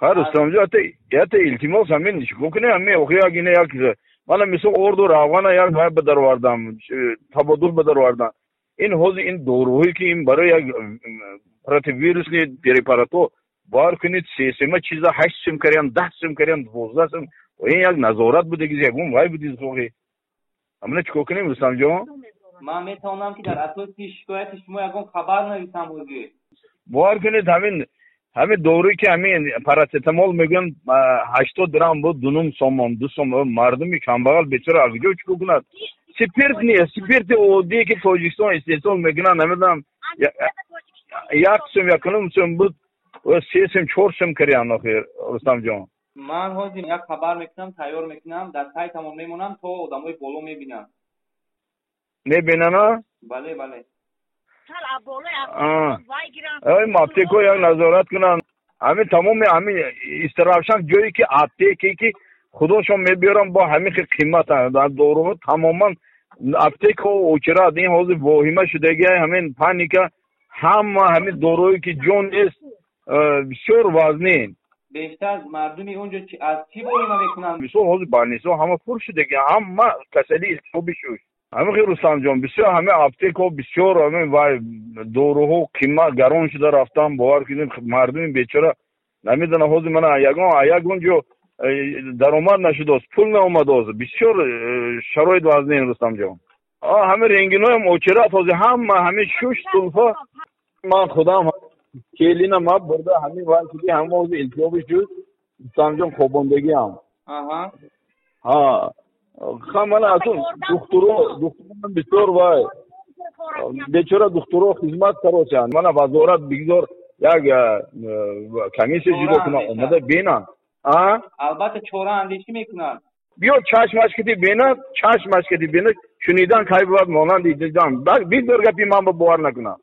Ха, Рустамҷон, ята илтимос, ҳамин чикор кунем, ҳамин охи як ина як мана мисол орду равғана як вай ба даровардам, табодул ба даровардам. Ин ҳозир ин доруҳое ки ин барои як противирусный препаратҳо бовар кунед, сесема чиза 8 сум карям, 10 сум карям, 12 сум. Ин як назорат будаги, ягон вай буди охи. Ҳамина чикор кунем, Рустамҷон? Ман метавонам, ки дар асоси шикояти шумо ягон хабар нависам ҳозир. Бовар кунед, ҳамин доруе ки ҳамин парацетамол мегӯянд, 80 грамм буд 2,5 сомон, 2 сом. Мардуми камбағал бечора аз куҷо чикор кунад? Спирт нест, спирти оддие ки Тоҷикистон истеҳсол мекунад, намедонам, 1 сум, 1,5 сум буд, 3 сум, 4 сум кардянд охир, Рустамҷон. Ман ҳозир як хабар мекунам, тайёр мекунам, дар сайтамон мемонам, то одамои боло мебинанд. Мебинана? Бале. Аптекҳо як назорат кунанд. Ҳамин тамоми ҳамин Истаравшан ҷое ки аптеке ки худошон мебиёранд, бо ҳамин хел қимат доруҳо тамоман аптекаҳо очирад. Ин ҳозир воҳима шудагиа, ҳамин паника, ҳама ҳамин доруҳое ки ҷон нест, бисёр вазнин. Бештар мардуми он ҷо аз чӣ воҳима мекунанд? Мисол, ҳозир больницаҳо ҳама пур шудаги, ҳама касалии илтиҳоби шуш. Ҳамин хел, Рустамҷон, бисёр ҳамин аптекаҳо бисёр ҳамин вай доруҳо қимат гарон шуда рафтан. Бовар кунед, мардуми бечора намедонам, ҳозир мана ягон ҷо даромад нашудааст, пул наомадааст, бисёр шароит вазнин, Рустамҷон. Ҳамин рентгеноям очират, ҳозир ҳама ҳамин шуш, сулфа. Ман худам келина ма бурда ҳамин вай шуди, ҳама ҳозир илтиҳоби шуд, Рустамҷон, хобондагиам. Ҳа, мана акун духтуро, духтурон бисёр вай бечора духтуро хизмат каросянд. Мана вазорат бигзор як комиссия ҷудо кунад, омада бинанд. Албатта, чора андешӣ мекунанд. Биё чашмаш кити бинад, чашмаш кити бинад. Шунидан кай бувад монанди дидан. Бигзор гапи ман ба бовар накунад.